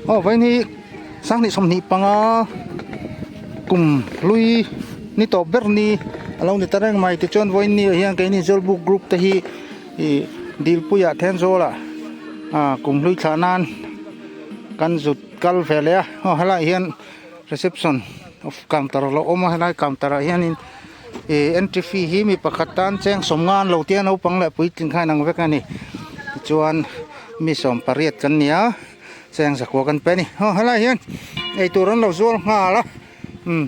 Aw vawiin hi sanghnih 25 kum hlui ni tawp ber ni a lo ni ta reng mai tichuan vawiin ni ah hian keini Zawlbuk group te hi ih Dilpuiah Thenzawlah ah kum hlui thlah nan kan zut kal ve leh a aw helaiah hian reception of counter a lo awm a helai counter ah hianin ih entry fee hi mi pakhat tan cheng sawmnga an lo tia naupang leh puitling kha inang vek a ni tichuan mi 18 kan ni a cheng zakua kan pe a ni aw helaiah hian eitur an lo zuar nghal a umm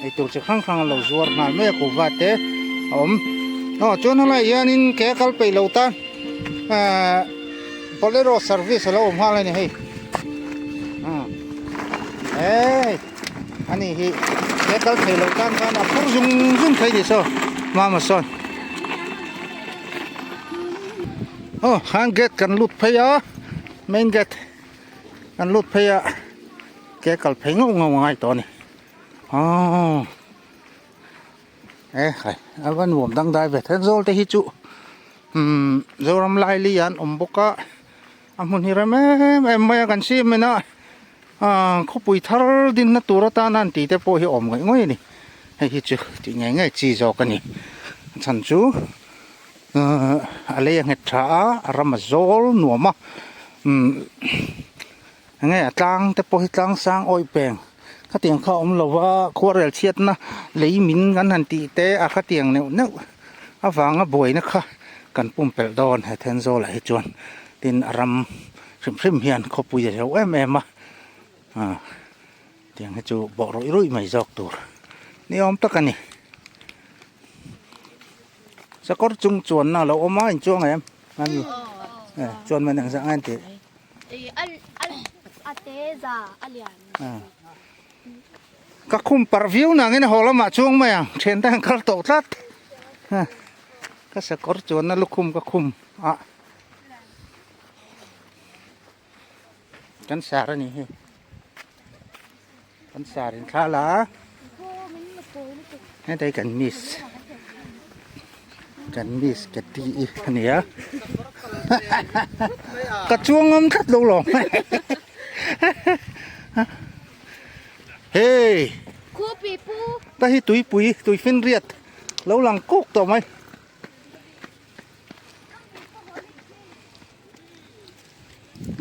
eitur chi hrang hrang an lo zuar nghal mai a kuhva te a awm aw chuan helaiah hianin ke a kal peih lo tan ahh bolero service a lo awm nghal a ni hei umm hei ani hi ke kal thei lo tan khan a phur zung zung thei ni saw mama sawn aw khan gate kan lut phei a main gate kan lut phei a ke kal phei ngauh ngauh a ngai tawh a ni aww e khai a va nuam dangdai ve Thenzawl te hi chu umm Zoram laili an awm bawk a a hmun hi rem em em mai a kan sim in a ah khawpui thar dinna tur atana an tih te pawh hi awm ngaih ngawih a ni hei hi chu tih ngei ngei chi zawk a ni a chhan chu ahh a lei a nghet tha a a ram a zawl nuam a umm enge a tlang te pawh hi tlang sang awih peng khatiang kha a awm lo va khuarel chhiatna lei min kan han tih te a khatiang neuh neuh avanga buaina kha kan pumpelh dawn he Thenzawl ah hi chuan tin a ram hrim hrim hian khawpui a hreuh em em a ah tiang hi chu bawh rawih rawih mai zawk tur ni awm tak a ni sakawr chung chuanna a lo awm a inchuang em chuan man engzah nge an tih. Ka khum parh viau nangin a haw lamah chuang mai ang thian te an kal tawh tlat ka sakawr chuanna lukhum ka khum a kan sar a ni hi kan sar in thla la hetai kan miss kan miss ka ti i a ni a ka chuang ngam tlat lo lawm hei ta hi tuipui tuifinriat lo lang kuk tawh mai.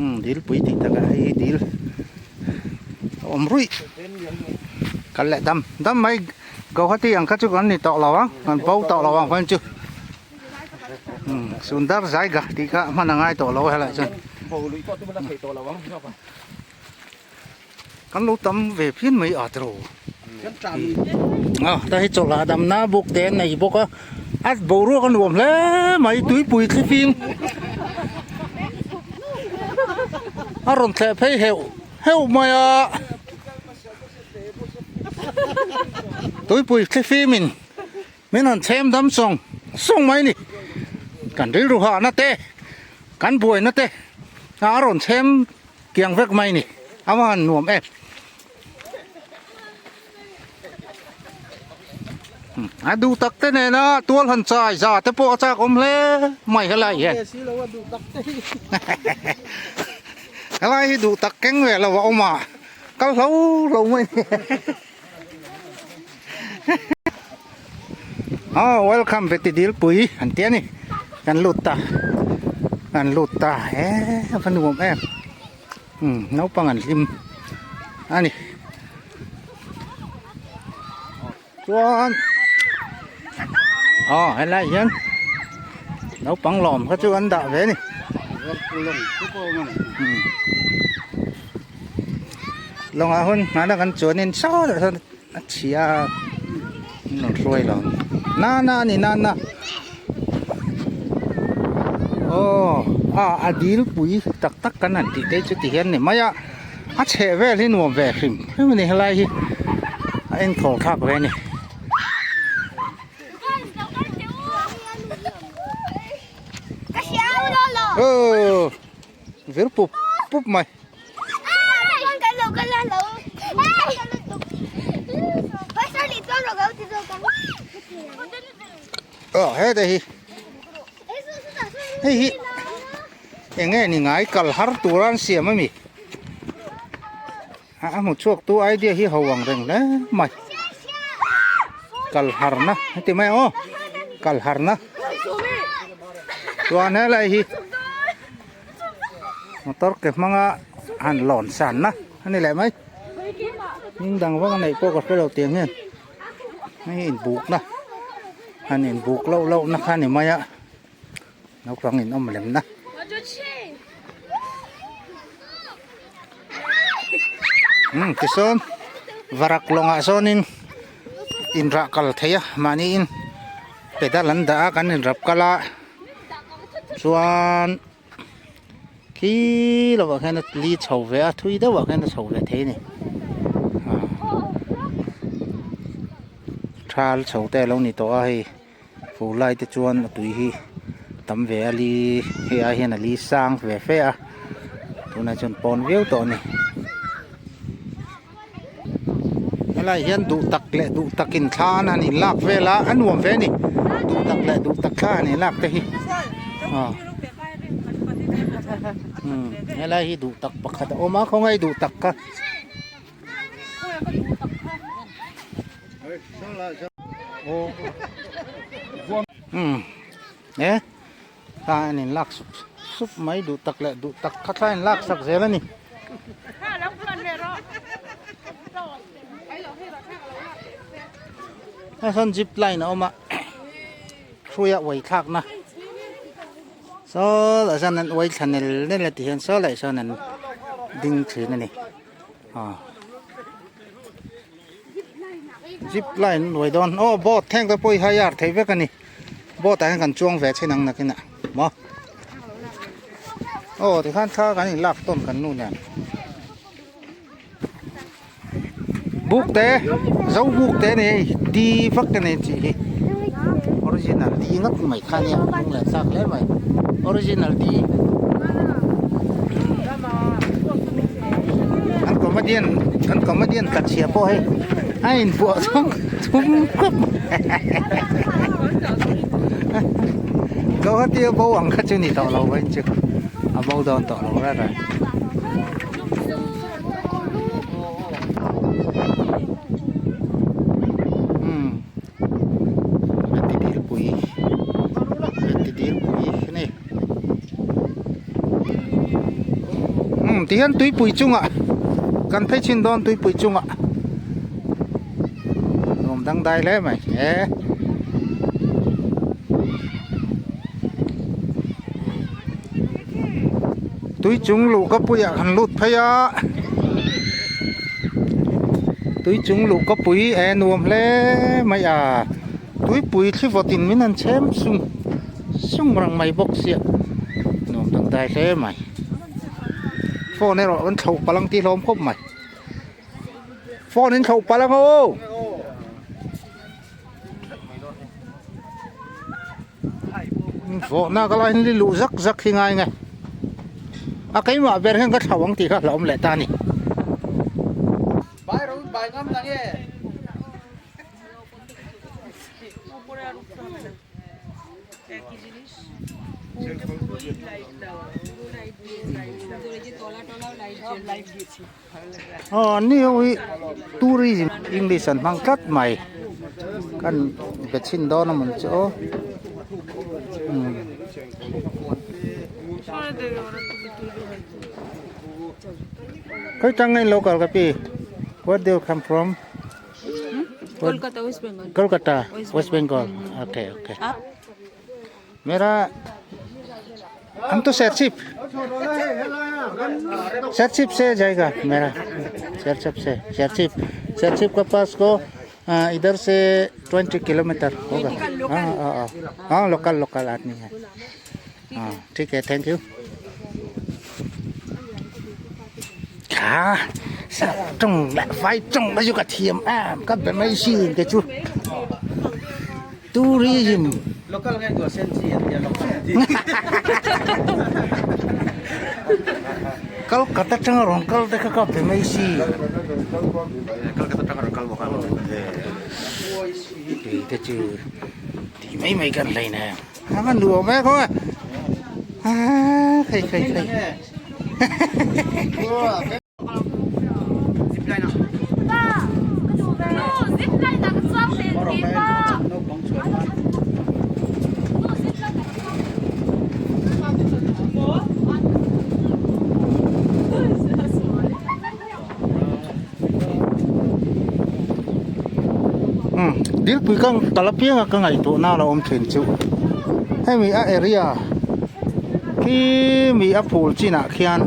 Umm dil pui tih takah hei hi dil a awm ruih kal leh dam dam mai Guwahati ang kha chu kan ni tawh lo ang kan bo tawh lo ang khan chu umm sundar zaiga tih kha hman a ngai tawh lo helaiah chuan kan lo tam ve phian mai a tiraw a ta hi chawlh hahdam na buk te an nei bawk a a boruak a nuam hle mai tuipui thlifim a rawn thleh phei heuh heuh mai a tuipui thlifim in min rawn chhem dam sawng sawng mai a ni kan rilru hahna te kan buaina te a rawn chhem Kiang vek mai ni a va han nuam em a duh tak te nena tual han chai za te pawh a chak awm hle mai helai hian helai hi duh tak keng ve lo a awm a kal hlo hlo mai ni aw welcome veti dilpui an tia ni kan lut ta kan lut ta e a va nuam em umm naupang an hlim a ni chuan aw helai hian naupang lawm kha chu an dah ve a ni lawngah hun hmanah kan chuanin sawtah sawn a chhia a an rawn hruai lo na na a ni na na aw a a dil pui tak tak kan han tih te chu ti hian ni mai a a chheh vel hi nuam ve hrim hrim a ni helai hi a enkawl thlak ve a ni. Aw vir pup pup mai. Aw heta hi hei hi eng nge ni ngai kal har tura an siam ami. A hmu chhuak tu idea hi ho ang reng hle mai. Kal harna heti mai aw kal harna chuan helai hi motor ke hmanga han lawn sanna a ni leh mai. Hming dang vak a neih pawh ka hre lo tiang hian hei inbukna han inbuk loh loh na kha a ni mai a. Naupang in awm lemna. Umm tisawn varak lawngah sawnin inrah kal thei a mahniin pedal an dah a kan inrap kal a chuan khi lovah khian a li chho ve a thui deuhah khian a chho ve thei a ni thal chho te a lo ni tawh a hei. Fur lai te chuan a tui hi tam ve a li hei ai hian a li sang ve fe a tunah chuan pawn viau tawh a ni helai hian duh tak leh duh tak in thla an han in lak vel a a nuam ve a ni duh tak leh duh tak thla han in lak te hi aw umm helai hi duh tak pakhat a awm a khawngaih duh tak kha. Umm e thla an in lak sup sup mai duh tak leh duh tak kha thla in lak sak zel a ni. Hei sawn zip line a awm a hruia uai thlak na saw lah sawn an uai thla nel nel a ti hian saw lah sawn an ding thin a ni. Zip line an uai dawn aw boat thleng te pawh hi hire theih vek a ni boat ah hian kan chuang ve chin ang nakin ah maw aw tikhan thla kan in lak tawn kan nu nen buk te zo buk te a ni hei di vak te nei chi hi original di ngawt mai kha nia hnung leh thlak hle mai original di. An comedian an comedian tla chhia pawh hei a inbuah thung thung khawp mai Guwahati a bo ang kha chu ni tawh lo vain chu a bo dawn tawh lo reng reng. Umm Veti dilpui Veti dilpui a ni. Umm tihian tuipui chungah kan phei chhin dawn tuipui chungah nuam dangdai hle mai e. Tui chung luh ka puiah kan lut phei a tui chung luh ka pui e nuam hle mai a tuipui thli vawt in min han chhem sung. Sung rang mai bawk sia nuam dangdai hle mai phone erawh an thloh palh ang tih hlawm khawp mai phone in thloh palh ang aw vawhna ka lai hi luh zak zak hi ngai nge a keimah ber hian ka thloh ang tih kha hlauhawm leh ta a ni. Aw an ni ho hi tourism english an hmang tlat mai kan be chhin dawn a mawn chu aw umm. Khawi tang nge in lo kal ka pi where do you come from? Kolkata West Bengal Kolkata West Bengal okay okay मेरा हम तो सरचिप सरचिप से जाएगा मेरा सरचिप से सरचिप सरचिप के पास को इधर से 20 किलोमीटर होगा हाँ हाँ हाँ हाँ लोकल लोकल आदमी है हाँ ठीक है thank you Kha sap tawng leh vai tawng te chu ka thiam em ka be mai sin te chu tourism Local nge duah sen chi an tia local an ti. Kolkata tanga rawn kal te kha ka be mai si. Kolkata tanga rawn kal bawk a. Tui te chu tih mai mai kan hlein em. A va nuam e khaw e. Aa khai khai khai. Umm dilpui ka kal apianga ka ngaihtuahna a lo awm thin chu hemi a area khi mi a phul chinah khian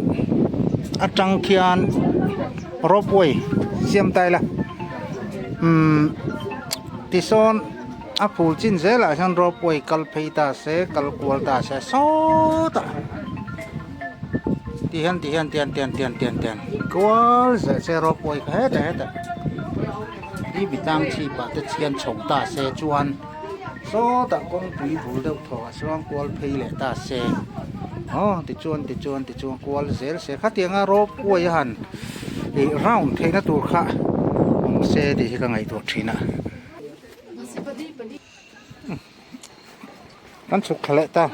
atang khian ropeway siam ta ila umm tisawn a phul chin zelah hian ropeway kal phei ta se kal kual ta se sawtah. Ti hian ti hian tian tian tian tian tian kual zeh se ropeway kha hetah hetah hi mi tlang chhip ah te chhian chho ta se chuan sawtah kawngpui bul deuh thaw ah chuan kual phei leh ta se aw tichuan tichuan tichuan kual zel se khatianga ropeway a han ih round theihna tur kha awm se tih hi ka ngaihtuah thin a. Kan chhuk thla leh ta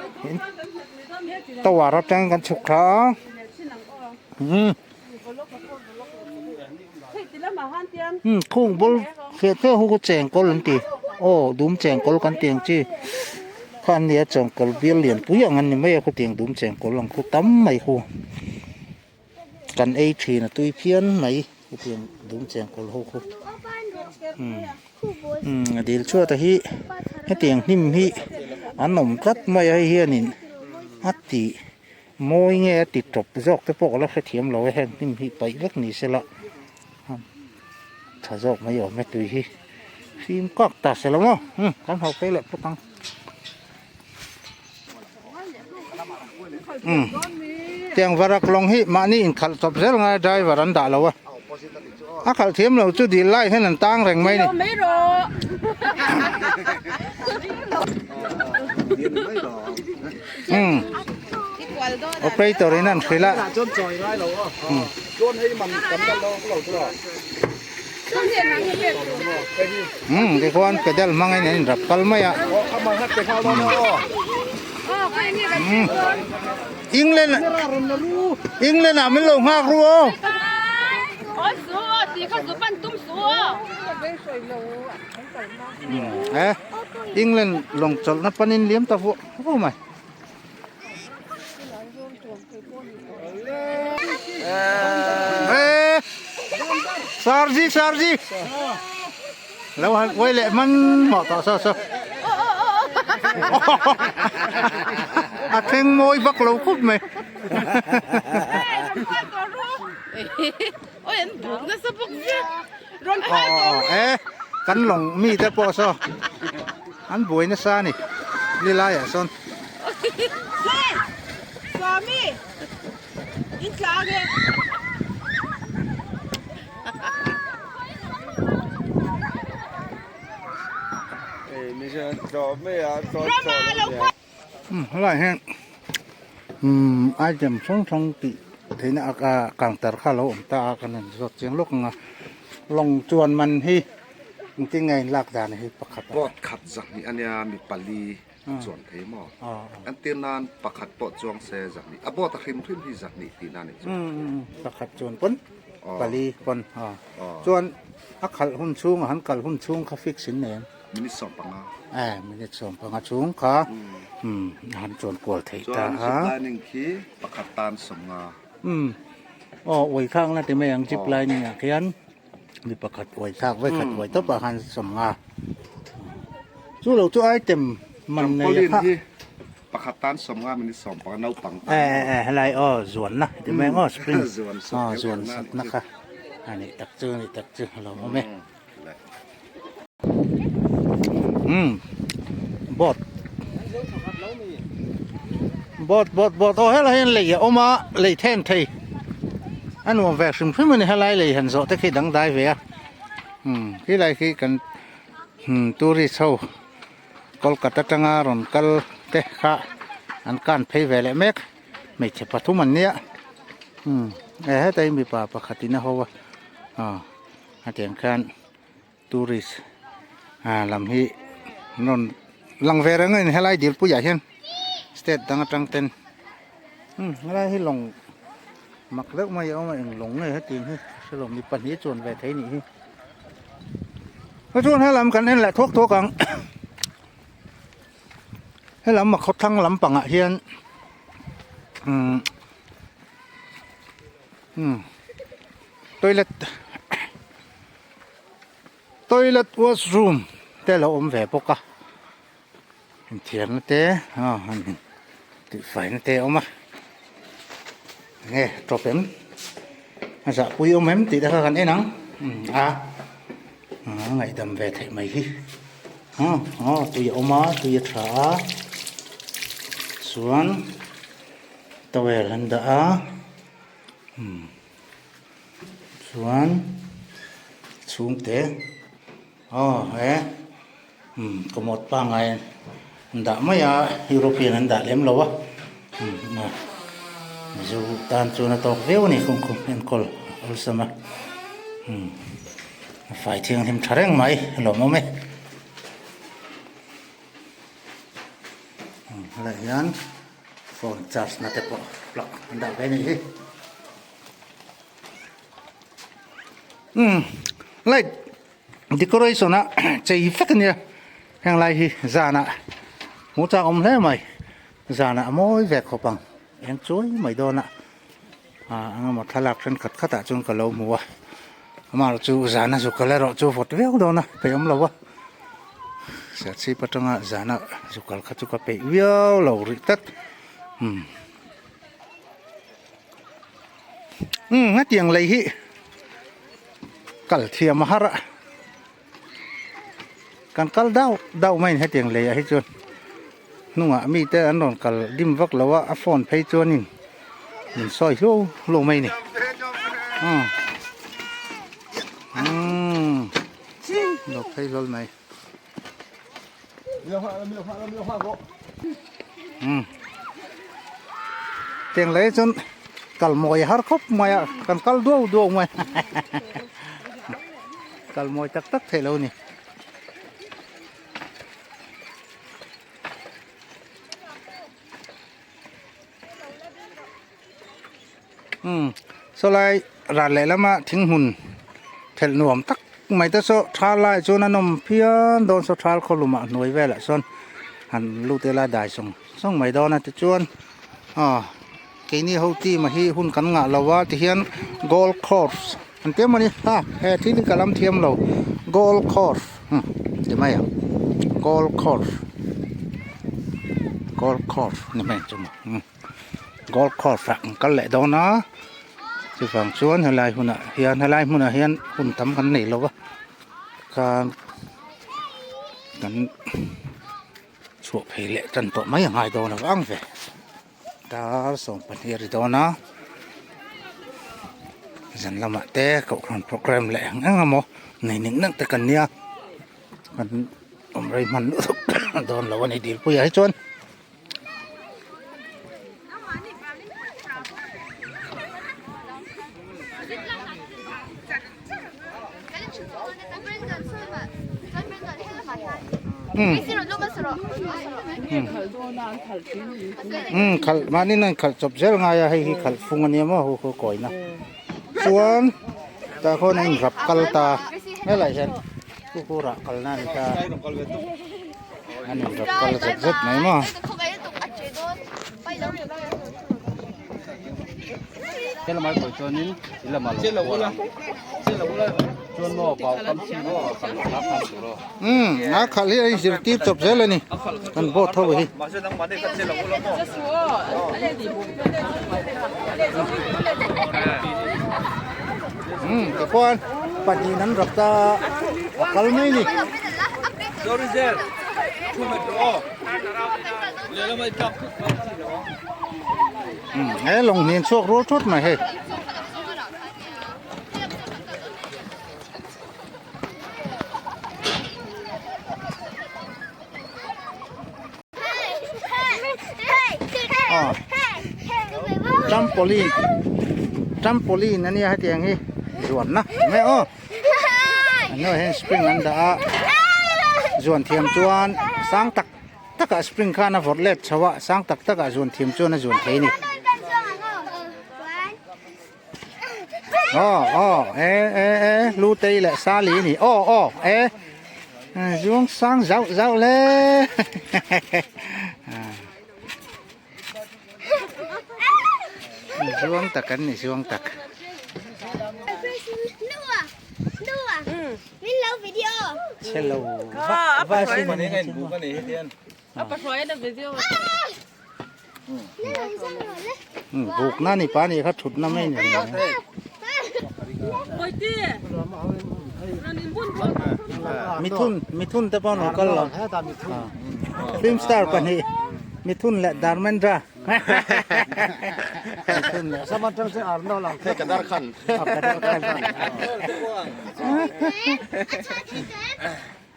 tower atangin kan chhuk thla a umm umm khung bul feh feh ho khu chengkawl an ti aw dum chengkawl kan tih ang chi kha an nia chengkawl bial lian pui ang an ni mai a khutiang dum chengkawl ang khu tam mai khu kan ei thin a tui phian mai khutiang dum chengkawl ho khu umm. Umm a dil chhuat a hi hetiang hnim hi an awm tlat mai a hei hianin a ti mawi nge a ti tawp zawk te pawh ka la hrethiam lo e heng hnim hi paih vek ni sela tha zawk mai awm e tui hi fim kak ta se lo maw umm kan hau phei leh phawt ang umm tiang varak lawng hi mahni inkhalh chawp zel ngai driver an dah lo a. A khalh thiam lo chu dil lai hian an tang reng mai ni. Umm operator in an hrilh a. Umm tikhuan pedal hmangin an inrap kal mai a. Umm. England England ah min lo nghak ru aw. Eh England lawng chawlh na panin liam ta vuah vuah mai. Eh Sarji Sarji lo han uai leh hman hmawh tawh saw saw a thleng mawi vak lo khawp mai eh kan lawng mi te pawh saw an buai nasa a ni ni laiah sawn Helai hian umm item hrang hrang tih theihna a counter kha a lo awm ta a kan han zawt chiang lawk ang a lawng chuan man hi engtin nge a inlak dan hi pakhat a. Boat khat zahnih ania mi pali a chuan thei maw? An tir nan pakhat pawh chuang se zahnih a boat a hrim hrim hi zahnih tih nan in chuan thei. Pakhat chuan pawn pali pawn chuan a khalh hun chhung a han kal hun chhung kha fix in nei ang. Minute 15. Eh minute 15 chhung kha a han chuan kual theih ta a. Chuan zip lining khi pakhat tan 50. Aw uai khang la ti mai ang zip lining ah khian. Mi pakhat uai thlak vai khat uai tawp ah khan 50. Chu lo chu item man nei a kha. Trampoline hi pakhat tan 50 minute 15 naupang tan. Eh eh helai aw zuan na ti mai ang aw spring aw zuan sat na kha a nih tak chu a nih tak chu a lo awm e. Umm boat boat boat boat aw helai hian lei a awm a lei then thei a nuam ve hrim hrim a ni helai lei han zawh te khi dangdai ve a umm khilai khi kan umm tourist ho Kolkata atanga rawn kal te kha an kan phei ve leh mek hmeichhe pathum an nia umm e heta hi mipa pakhat in a ho a aw a tiang khan tourist ah lam hi an rawn lang ve reng a ni helai dilpuiah hian state dang atang ten umm helai hi lawng. Mak deuh mai a awm a eng lawng nge hetiang hi hre lo mi pahnih chuan ve thei nih hi. Chuan helam kan en leh thuak thuak ang. Helam a khawthlang lampangah hian umm umm toilet toilet washroom te a lo awm ve bawk a inthiarna te aw han tihfaina te a awm a enge tawp em a zahpui awm em tih te kha kan en ang umm a a ngaihdam ve theih mai hi. Aw tui a awm a tui a tha a chuan towel an dah a umm chuan chhungte aw he umm commode pangngai an dah mai a European an dah lem lo a umm mizo tan chuan a tawk viau a ni khum enkawl awlsam a umm. A fai thianghlim tha reng mai a lawmawm e. Helai hian phone charge na te pawh plug an dah ve a nih hi. Umm light decoration a chei vek a nia heng lai hi zanah hmuh chak awm hle mai zanah a mawi ve khawp ang eng chuai mai dawn a. Ah eng emaw thlalak thenkhat khatah chuan ka lo hmu a amaherawh chu zana zukal erawh chu vawt viau dawn a peih awm lo a serchhip atanga zana zukal kha chu ka peih viau lo rih tlat umm umm hetiang lei hi kal thiam a har a kan kal deuh deuh mai a ni hetiang leiah hi chuan hnungah mite an rawn kal dim vak lo a a phone phei chuanin min sawi hluau hluau mai a ni umm lo phei hlawl mai umm tiang lei chuan kal mawi har khawp mai a kan kal duau duau mai kal mawi tak tak theih lo a ni. Umm saw lai ral leh lama thing hmun thelh nuam tak mai te saw thal lai chuan a nawm phian dawn saw thal khaw lumah hnuai velah sawn han lut ila dai sawng sawng mai dawn a tichuan aw keini ho team a hi hun kan ngah lo a tihian gold course an ti emawni ha he thil hi ka lam thiam lo gold course ti mai ang gold course gold course ni mai ang chu maw. Golf course ah kan kal leh dawn a chuvang chuan helai hunah hian helai hmunah hian hun tam kan nei lo va khan kan chhuah phei leh tan tawh mai a ngai dawn avang ve dar 12 a ri dawn a zan lamah te kohhran programme leh eng eng emaw nei nek nek te kan nia kan awm rei hman lutuk dawn lo a ni dilpuiah hi chuan. Umm khalh mahni in khalh chawp zel ngai a hei hi khalh fung ania maw hu hu kawina chuan tah khawn a inrap kal ta helaiah hian hu hu rah kalna a ni ta. An inrap kal zet zet mai maw. Umm a khalh hi a inzirtir chawp zel a ni kan boat ho hi. Umm tikhuan pahnihin an rap ta a kal mai a ni. Umm he lawng hnin chhuak rual thut mai hei. Aw trampoline trampoline ania hetiang hi zuanna mai aw a hnuaiah hian spring an dah a zuan thiam chuan sang tak takah spring khan a vawrh let chho a sang tak takah zuan thiam chuan a zuan thei a ni. Aw aw e e e Lutei leh Sali a ni aw aw e zuang sang zauh zauh le zuang tak an ni zuang tak. Chhelo va va sin Buk na ni pa ni kha thut na mai ni. Mithun mithun te pawh an lo kal lo. Film star pahnih Mithun leh Dharmendra. Mithun leh Kadar Khan. Kadar Khan.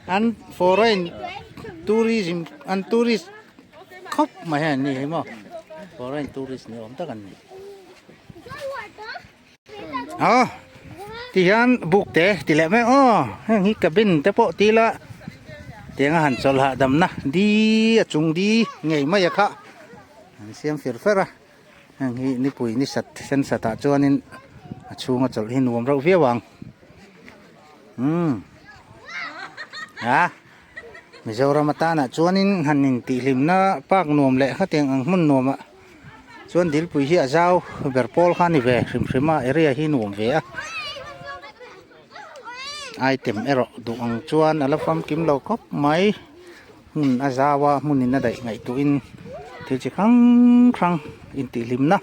An foreign tourism an tourist khawp mai hian an ni hi maw foreign tourist ni awm tak an ni aw ti hian buk te ti leh mai aw heng hi cabin te pawh ti ila tiang a han chawlh hahdam na di a chung di ngei mai a kha an siam fir fer a heng hi nipui ni sat sen sat ah chuanin a chhunga chawlh hi nuam reuh viau ang. Umm a Mizoram atana chuanin han intihhlimna park nuam leh khatiang ang hmun nuamah chuan dilpui hi a zau ber pawl kha a ni ve hrim hrim a area hi nuam ve a item erawh duh ang chuan a la famkim lo khawp mai hmun a zau a hmunin a daih ngaihtuahin thil chi hrang hrang intihhlimna.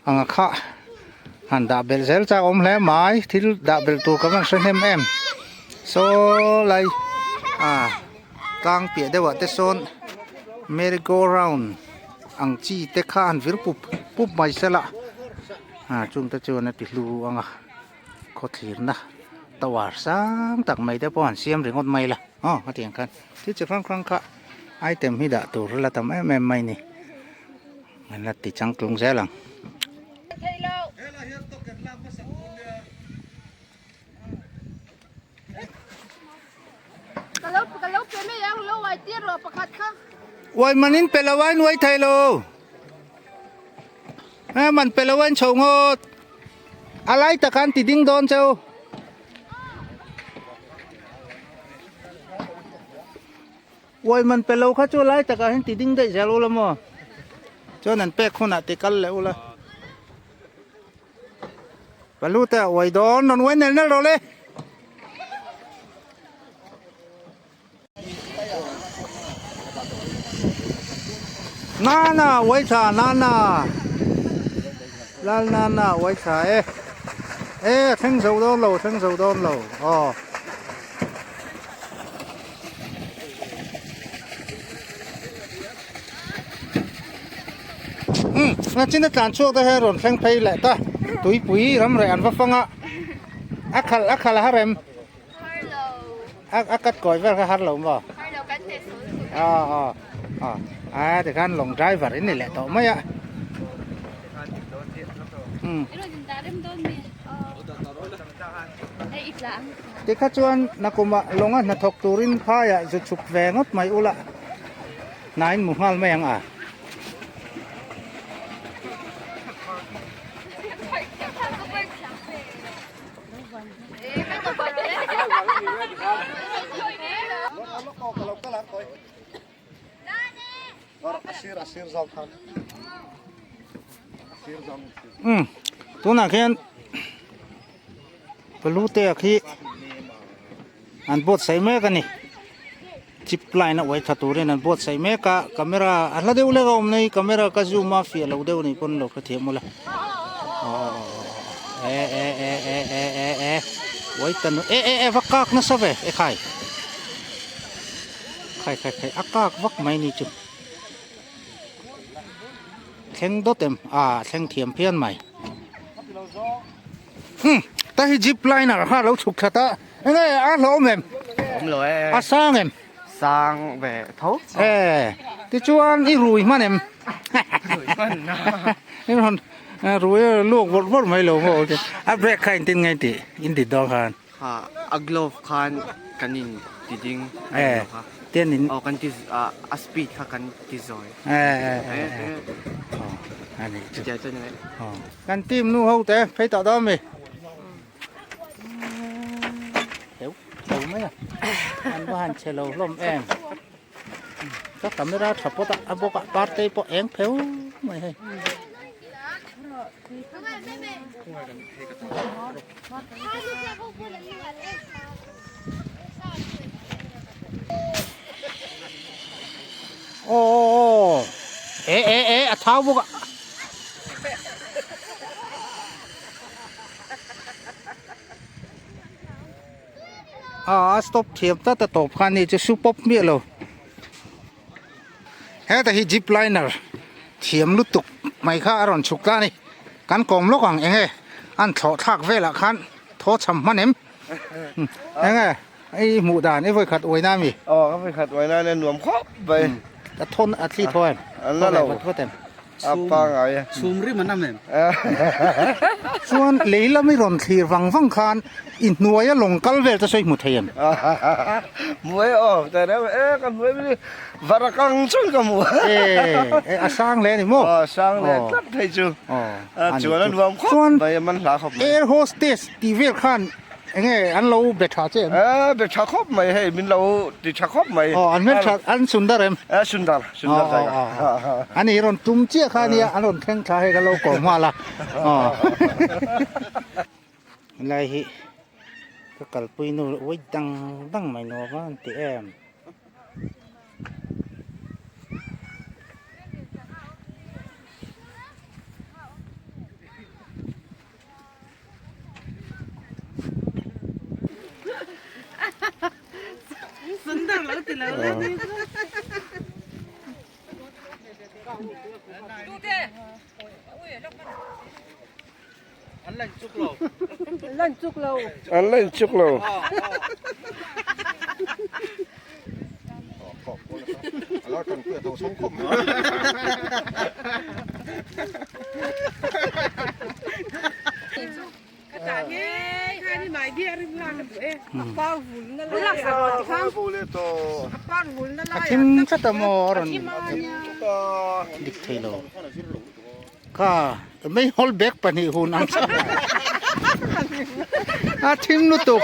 Anga kha han dah belh zel chak awm hle mai thil dah belh tur ka van hre hnem em saw lai a tlang piah deuh ah te sawn merry go round ang chi te kha han vir pup pup mai sela a chung te chuan a ti hlu ang a khawthlirna tower sang tak mai te pawh han siam ringawt mai la aw hetiang khan thil chi hrang hrang kha item hi dah tur la tam em em mai a ni. An la ti changtlung zel ang. Uai man in pe lo a in uai thei lo. A man pe lo a in chho ngawt. A lai tak an ti ding dawn cheu. Uai man pe lo kha chu lai takah hian ti ding daih zel ula maw? Chuan an pek hunah ti kal leh ula. Palu te a uai dawn rawn uai nel nel rawh le. Nana uai tha nana lal nana uai tha e e thleng zo dawn lo thleng zo dawn lo aw. Umm a chin a tlan chhuak te hian rawn thleng phei leh ta tuipui ram reh an va fang a a khalh a khalh a har em a a cut kawi vel kha har lo maw a a a a tikhan long driver in ni leh tawh mai a umm. Tikha chuan nakumah lawnga hnathawk turin phaiah zu chhuk ve ngawt mai ula hnain mu nghal mai ang a. Umm tunah khian Palute a khi an buatsaih mek a ni zip line a uai tha turin an buatsaih mek a camera a hla deuh lek a awm nei camera ka zoom a fiah lo deuh a nih pawn lo hrethiam ula aw e e e e e e e uai ta e e e va kak nasa ve e khai. Khai khai khai a kak vak mai ni chu thleng dawt em ah thleng thiam phian mai hmm ta hi jeep liner kha lo chhuk that a enge a hlawm em awm lo e a sang em sang ve tho e tichuan i rui hman em rui hman i rawn rui luak vawrh vawrh mai lo maw a brake kha engtin nge tih in ti dawn khan Ha a glove khan kan in ti ding a ni lo kha. Tian in. Aw kan ti a speed kha kan ti zawi. A ni chu. Chutia chuan ni mai. Kan team nu ho te phei tawh dawn mi. mai a an va han chhe lo hlawm em ka camera tha pawt a a bawk a parte pawh eng pheu mai hei. Aw aw aw e e e a thau bawk a. A stop thiam tlat a tawp khan ni chu su pawp miah lo. Heta hi jeep liner thiam lutuk mai kha a rawn chhuk ta a ni. Kan kawm lawk ang eng e an thlawh thlak velah khan thaw cham hman em? Eng e i hmuh dan i vawikhat uaina ami? Aw ka vawikhat uaina ania nuam khawp mai. A thawn a thli thaw em? An la lo. Vat vat em? A pangai e. Chhum rim an am em? Chuan lei lam i rawn thlir vang vang khan i hnuaia lawng kal vel te sawi hmu thei em? Hmu e aw, ta reuh e ka hmu em ni varakang chuan ka hmu. E a sang hle a ni maw? Aw a sang hle tlat thei chu. Chuan a nuam khawp mai a man hla khawp mai. Air hostess tih vel khan Enge an lo be tha che em? Eh be tha khawp mai hei min lo ti tha khawp mai. Aw an hmel tha an sundar em? Eh sundar sundar zai ka. Ani rawn tum chiah kha ania an rawn thleng thla hei ka lo kawm nghal a. Aw. Helai hi ka kalpui nu uai dang dang mai nuam a an ti em. An la inchuk lo. A thim tlat a maw a rawn dik thei lo kha meihawl bag pahnih hun ang chiah a thim lutuk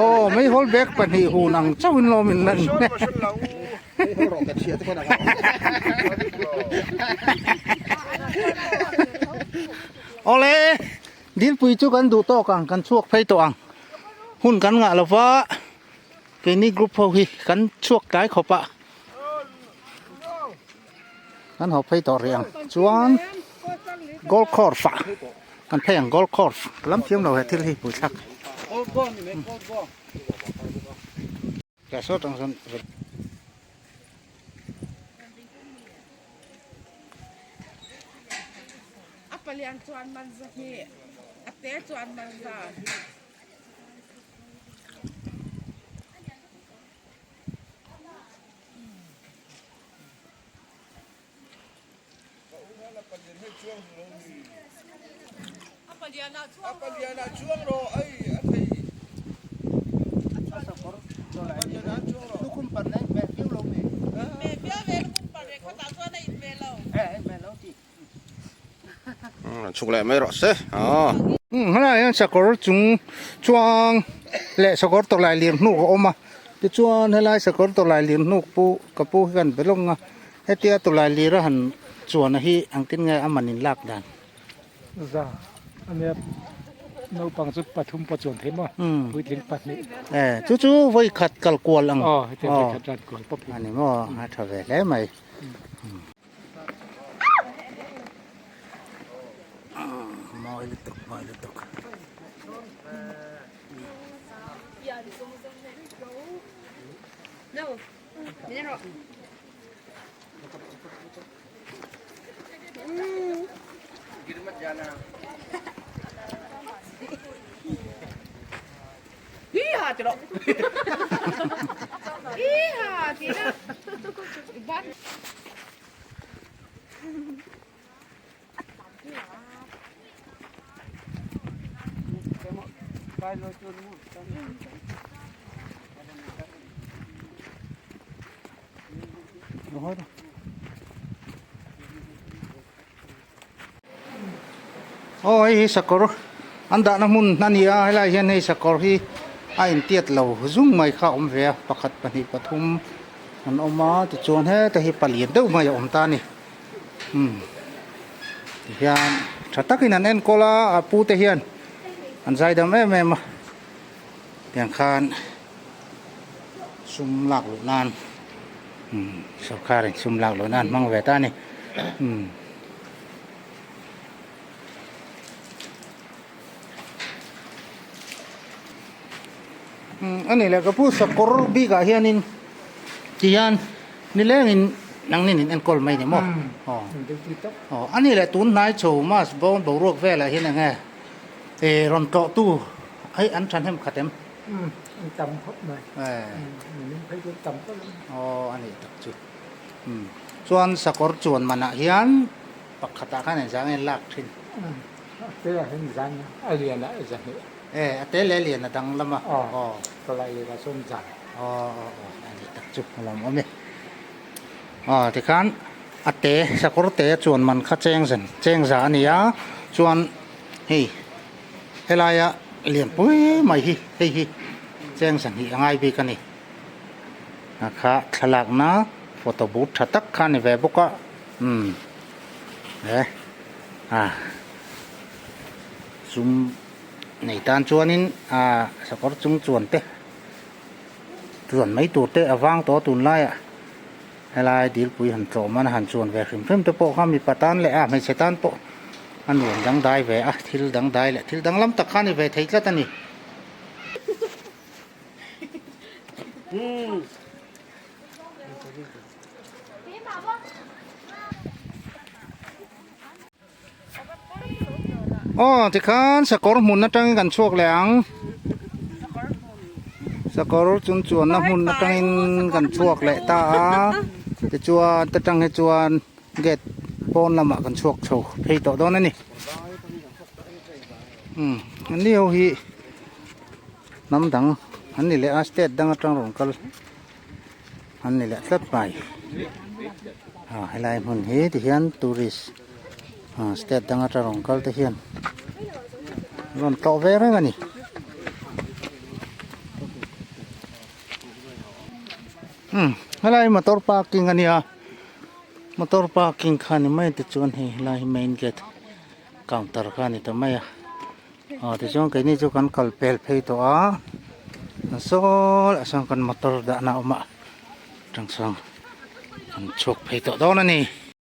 aw meihawl bag pahnih hun ang chauhin lawm in lan. Awle dilpui chu kan duh tawk ang kan chhuak phei tawh ang hun kan ngah lova keini group ho hi kan chhuak tlai khawp a kan haw phei tawh rih ang chuan gold course ah kan phei ang gold course ka lam thiam lo he thil hi puithlak. Chhuk leh mai rawh se aw. Helaiah hian sakawr chung chuang leh sakawr tawlai lir hnuk a awm a tichuan helai sakawr tawlai lir hnuk pawh ka pu hi kan be lawng a. Hetia tawlai lir a han chuan a hi engtin nge a man in lak dan? Za ania naupang chu pathum pawh chuan thei maw puitling pahnih. E chu chu vawi khat kal kual ang. Aw hetia vawi khat ran kual pawp hi. Ani maw a tha ve hle mai. Mawi lutuk mawi lutuk. Aw hei hi sakawr An dahna hmun a ni a, helai hian hei sakawr hi a intiat lo zung mai kha a awm ve a, pakhat pahnih pathum an awm a tichuan heta hi palian deuh mai a awm ta a ni umm tihian tha takin an enkawl a a pu te hian an zaidam em em a tiang khan sum lak luh nan umm sorkar in sum lak luh nan hmang ve ta a ni umm. A ni leh ka pu sakawr bikah hianin tihian nilengin nangnin in enkawl mai ni maw aw aw a ni leh tun hnai chho mass bawn boruak velah hian eng nge eh rawn tlawh tu hei an thahnem khat em an tam khawp mai aw a nih tak chu chuan sakawr chuan manah hian Pakhatah khan engzah nge lak thin? A te ah hian zan a lian ah zan hnih. E, a te leh a lian a dang lam a. Aw, tawlai leh ah chuan zan. Aw, aw, aw, a ni tak chu a lawmawm e. Aw, tikhan a te, sakawr te chuan man kha cheng zan, cheng za a ni a, chuan hei helaia lianpui mai hi, hei hi cheng zan hnih a ngai bik a ni. A kha thlalakna photo booth tha tak kha a ni ve bawk a. Umm he a sum nei tan chuanin a sakawr chung chuan te chuan mai tur te a vang tawh a tunlaiah helai dilpui han tlawm a han chuan ve hrim hrim te pawh kha mipa tan leh a hmeichhe tan pawh a nuam dangdai ve a thil dangdai leh thil danglam tak kha a ni ve thei tlat a ni. Aw tikhan sakawr hmun atangin kan chhuak leh ang sakawr chung chuanna hmun atangin kan chhuak leh ta a tichuan ta tang hi chuan gate pawn lamah kan chhuak chho phei tawh dawn a ni umm an ni ho hi hnam dang an ni leh a state dang atang rawn kal. An ni leh tlat mai. Ah helai hmun hi ti hian tourist ah state dang atang rawn kal te hian rawn tlawh ve reng a ni. Umm helai motor parking a nia motor parking kha ni mai te chuan hei helai hi main gate counter kha a ni ta mai a. Aw tichuan keini chu kan kal pel phei tawh a saw lah sawn kan motor dahna a awm a tang sawn kan chhuak phei tawh dawn a ni.